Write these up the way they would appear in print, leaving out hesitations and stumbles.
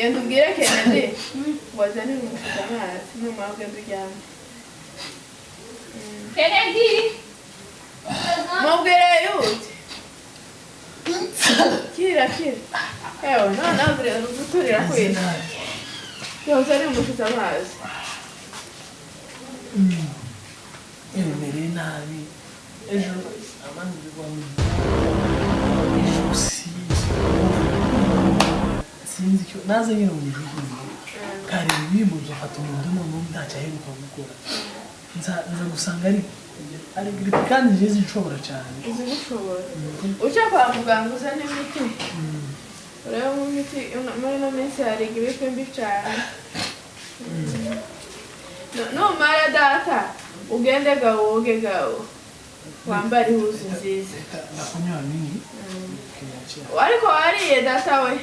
Genda ubwire Kennedy ngo azanire umushitsi amazi, numara ugenda uryame. Kennedy! Mubwire yute. Kira kira. Ewe, noneho guturira kwica. Yoza ari umushitsi amazi. Imereye nabi ejo, abandi bigwa mu ijosi, sinzi icyo naze nyine mu ijosi kare ibimbuzo, afata umuntu noneho ntacyo aheruka gukora, nza gusanga ari grippe kandi njye nshobora cyane. Uzi gushobora. Uca kwa muganga uzane imiti. Urebe mu miti muri ino minsi hari grippe mbi cyane. Numara data ugende gawoge gawo wambare ihuzu nziza. Reka ndakunywa mingi. Ariko wariye data we?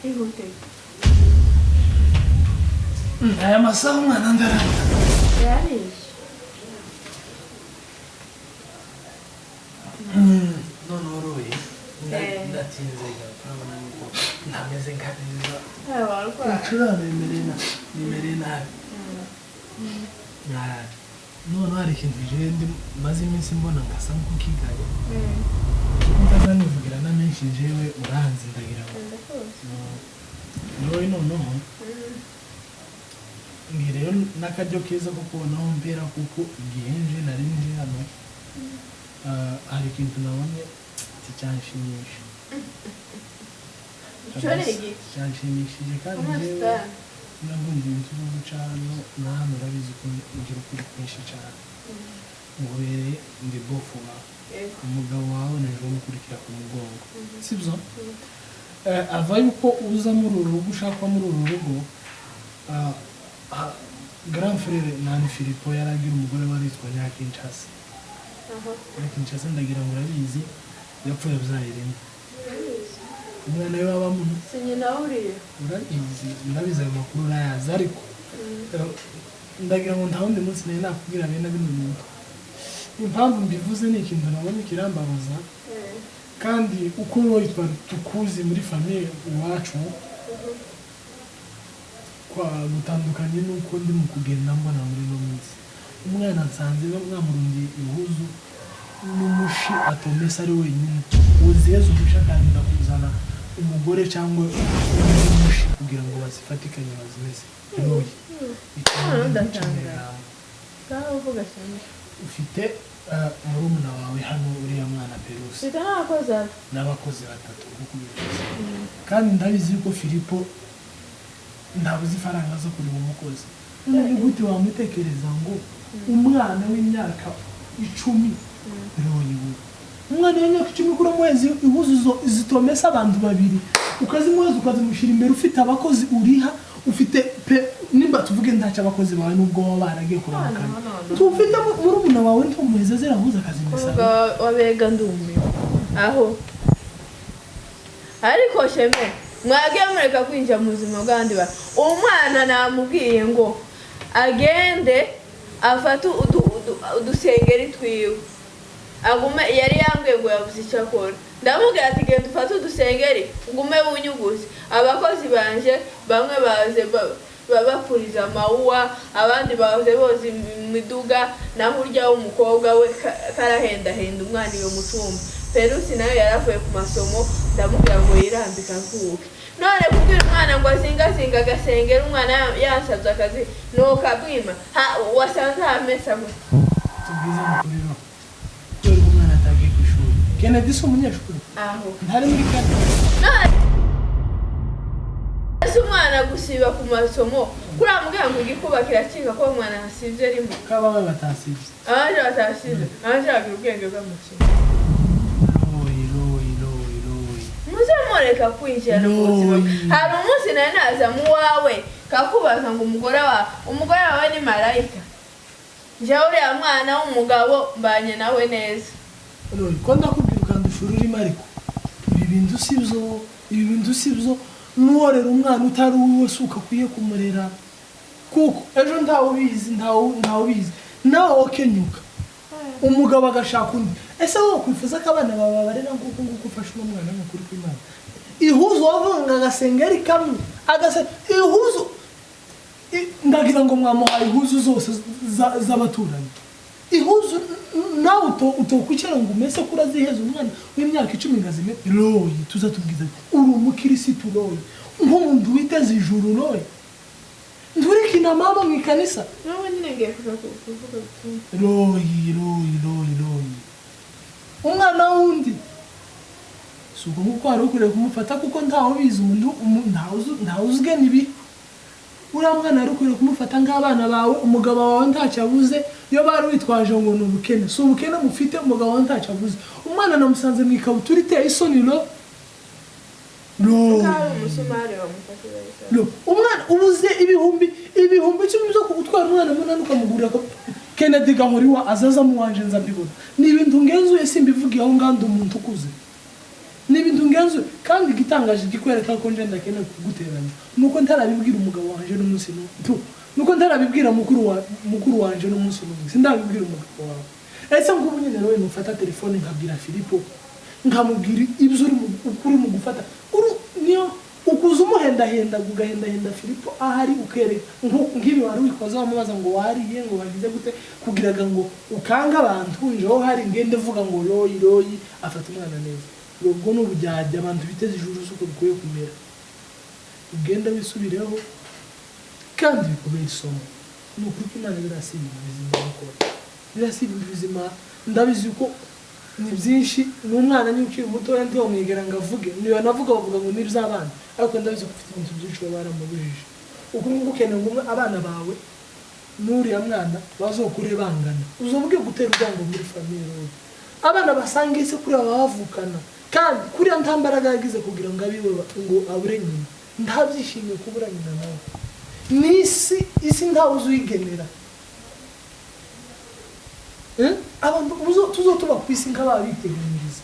Ihute. Aya masaha umwana ndarara. Yariye. Noneho uroye ndatinze, urabona yuko ntameze nka neza. Ewe, warwaye. Ibicurane bimereye nabi. Noneho hari ikintu jewe ndi maze iminsi mbona ngasa nk'ukigaye, ntaza nivugira na menshi, jewe uranzi ndagira ngo Ndakuzi. Roye noneho ngi rero n'akaryo keza ko kubonaho mpera, kuko igihe nje nari nje hano, hari ikintu nabonye kicyanshimisha. Ico ni igiki? Cyanshimishije kandi jewe Amasitani. Nabundi ibintu byo guca hano na hano, urabizi ko ngira ukuri kwinshi cyane, ngubereye ndi bofu wawe. Yego. Umugabo wawe naje umukurikira ku mugongo, sibyo? Ava yuko uza muri uru rugo, ushakwa muri uru rugo, grand frère nani Filipo yaragira umugore wari witwa Nyakinshasa. Aha. Nyakinshasa ndagira ngo urabizi, yapfuye abyaye rimwe. Ndabizi. Umwana we waba Si nyina uriya. Urabizi, urabizi, ayo makuru urayazi, ariko ndagira ngo nta wundi munsi nari nakubwira bene bino bintu. Impamvu mbivuze ni ikintu nabonye kirambabaza, kandi uko wowe tukuzi muri famille iwacu kwa gutandukanye n'uko ndi mu kugenda mbona muri ino minsi. Umwana nsanze mwamurungiye ihuzu n'umushi atomesa ari wenyine, uziheza umushi akarinda kuzana umugore cyangwa undi mushi kugira ngo bazifatikanye bazimeze. Roye. Noneho ndatangaye. Ngaho uvuga cyane. Ufite murumuna wawe hano, uriya mwana Perusi. Mfite n'abakozi aba. N'abakozi batatu nk'uko ubivuze, kandi ndabizi yuko Filipo ntabuze ifaranga zo kureba umukozi. None ni gute wamutekereza ngo umwana w'imyaka 10, Roye, we, umwana w'imyaka 10 kuri umuhezi ihuzuzo zitomesa abantu babiri, ukazimuheza ukazimushyira imbere, ufite abakozi uriha, ufite pe nimba tuvuge ntacyo abakozi bawe nubwo baba baragiye kuramukanya, No, no, no. tufite murumuna wawe ntumuheza zirahuza akazimesa. Kuvuga wabega ndumiwe aho. Ariko sheme mwagiye mureka kwinjira mu buzima bw'abandi bantu. Umwana namubwiye ngo agende afate udusengeri twiwe agume, yari yambwiye ngo yabuze icyo akora, ndamubwira ati genda ufate udusengeri ugume wunyuguze. Abakozi banje bamwe baze bapuriza amawuwa, abandi baze boza imiduga, naho urya w'umukobwa we karahendahenda umwana iyo mu cyumba. Perusi nayo yaravuye ku masomo, ndamubwira ngo yirambike aruhuke. None kubwira umwana ngo azingazinga agasengera, umwana yansabye akazi nokabwima, wasanze hamesa gute? Tubwize mukuri rero, kubera ko umwana atagiye ku ishuri, Kennedy si umunyeshuri? Aho. Ntari muri kane? None ese umwana gusiba ku masomo kuramubwira ngo igikuba kiracika ko umwana yasivye rimwe? Ko abawe batasibye. Abanje batasivye, abanje bagira ubwenge bw'amukino. Royi, royi, royi, royi. Muze mureka kwinjira no mu buzima. Yoyi. Hari umunsi nari naza mu wawe kakubaza ngo umugore wawe ni marayika? Njyewe uriya mwana w'umugabo mbanye nawe neza. Royi, ko ndakubwira ukandusha ururimi, ariko ibi bintu si byo, ibi bintu si byo. N'uworera umwana utari uwiwe si uko akwiye kumurera, kuko ejo ntawe ubizi, ntawe ubizi nawe wakenyuka umugabo agashaka undi. Ese wowe wakwifuza ko abana bawe babarera nk'uko nguko ufashe uno mwana? Ni ukuri kw'Imana. Ihuzu wavuga agasengeri kamwe agase ihuzu ndagira ngo mwamuhaye ihuzu zose z'abaturanyi. Ihuzu nawe utokwicara ngo umese ko uraziheza umwana w'imyaka 10 ngo azime. Royi, tuzatubwiza uri umukirisitu Royi, nk'umuntu witeze ijuru Royi, nturikina mama mu ikanisa. N'ubu nyine ngiye kuja kuvuga ubutumwa. Royi, Royi, Royi, Royi, umwana wundi si ubwo nguko wari ukwiriye kumufata, kuko ntawe ubizi umuntu ntawe uzigena ibi. Uriya mwana wari ukwiriye kumufata nk'abana bawe. Umugabo wawe ntacyo abuze, iyo bari witwaje ngo ni ubukene, si ubukene mufite. Umugabo wawe ntacyo abuze. Umwana namusanze mu ikabutura iteye isoni. Ro Kuko Royi, hari umusumari wamufashe bahise. No, umwana ubuze 10,000 byo gutwara umwana munani ukamugurira Kennedy Gahoriwa azaza mu wanje nza mbibona. Ni ibintu ngenzuye, simbivugiye aho nganda umuntu ukuze, ni ibintu ngenzuye. Kandi igitangaje gikwereka ko nje ndakeneye kuguteranya nuko ntarabibwira umugabo wanje n'umunsi n'umwe tu, nuko ntarabibwira mukuru wanje n'umunsi n'umwe, sindabibwira umugabo wawe. Ese ngubu nyine rero nufata telefone nkabwira Filipo, nkamubwira ibyo uri uri mu gufata niyo ukuza umuhendahenda, ugahendahenda Filipo ahari, ukereka nk'ibi wari wikoze wamubaza ngo wariye, ngo bagize gute, kugiraga ngo ukange abantu njeho hari ngende vuga ngo Royi, Royi afata umwana neza. Ubwo ni ubujyajya. Abantu biteze ijuru uko bikwiye kumera. Ugenda wisubireho kandi bikubera isomo. Ni ukuri ko Imana birasi ibintu bizima gukora, birasi ibintu bizima. Ndabizi ko ni byinshi, ni umwana niba ukiri mutoya ntiwamwegera ngo avuge, niyo navuga bavuga ngo ni iby'abana, ariko ndabizi ko ufite ibintu byinshi baba baramubujije. Uko nguko ukeneye ngo abana bawe n'uriya mwana bazokure bangana, uzobuge gutera urwango muri famille yawe. Abana basanga ese kuriya baba bavukana, kandi kuriya nta mbaraga yagize kugira ngo abiwe ngo abure nyina, ntabyishimiye kubura nyina nawe. N'isi, isi ntawe uzuyigenera. Abantu tuzotuba ku isi nk'ababiteganyiriza.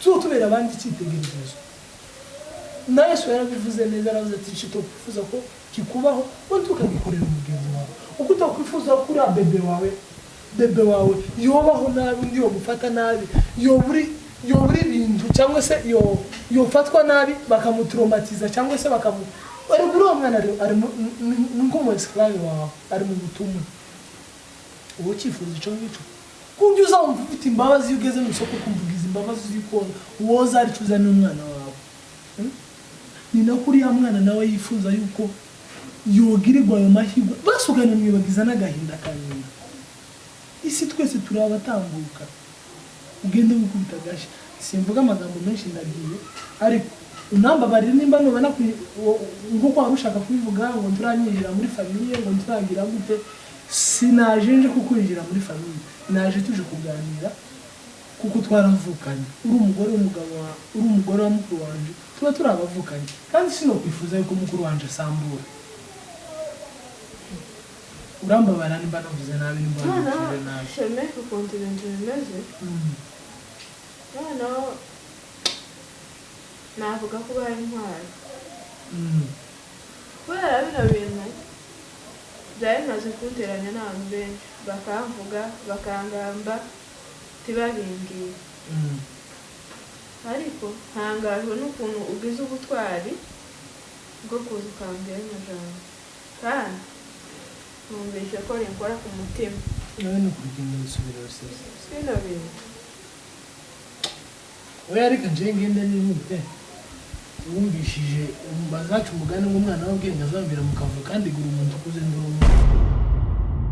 Tuzotubera abandi icyitegererezo. Na Yesu yarabivuze neza, aravuze ati icyo utokwifuza ko kikubaho wowe ntukagikorera mugenzi wawe. Uko utokwifuza ko uriya bébé wawe yobaho nabi, undi yomufata nabi, yobura ibintu, cyangwa se yofatwa nabi bakamutraumatiza, cyangwa se bakamu ari kuri uwo mwana ari ni nk'umu esclave wawe, ari mu butumwa. Ubu cyifuzo icyo ngicyo, ku buryo uzamva ufite imbabazi iyo ugeze mu isoko, ukumva ugize imbabazi z'uko woza aricyo uzanira umwana wawe. Ni nako uriya mwana nawe yifuza yuko yogirirwa ayo mahirwe, basi ukanamwibagiza n'agahinda ka nyina. Isi twese turi abatambuka. Ugende wikubita agashyi. Simvuga amagambo menshi, ndagiye, ariko unambabarire nimba nubona nk'uko wari ushaka kubivuga ngo nturanyinjira muri famille, ngo nturagira gute. Sinaje nje kukwinjira muri famille, naje tuje kuganira kuko twaravukanye. Uri umugore w'umugabo wa uri umugore wa mukuru wanje, tuba turi abavukanye, kandi sinokwifuza yuko mukuru wanje asambura. Urambabara nimba navuze nabi, nimba Noneho navuze nabi. Sheme, ukuntu ibintu bimeze, noneho navuga ko ubaye intwari kubera bino bintu byari bimaze kunteranya n'abantu benshi, bakamvuga, bakangamba, ntibabimbwiye. Ariko ntangajwe n'ukuntu ugize ubutwari bwo kuza ukambwira rino jambo, kandi numvise ko rinkora ku mutima. Nawe ni ukugenda wisubira sibyo? Bino bintu Oya, reka nje ngende nihute. Wumvishije bazaca umugani ngo umwana w'ubwenge azamvira mu kavuyo, kandi gura umuntu ukuze.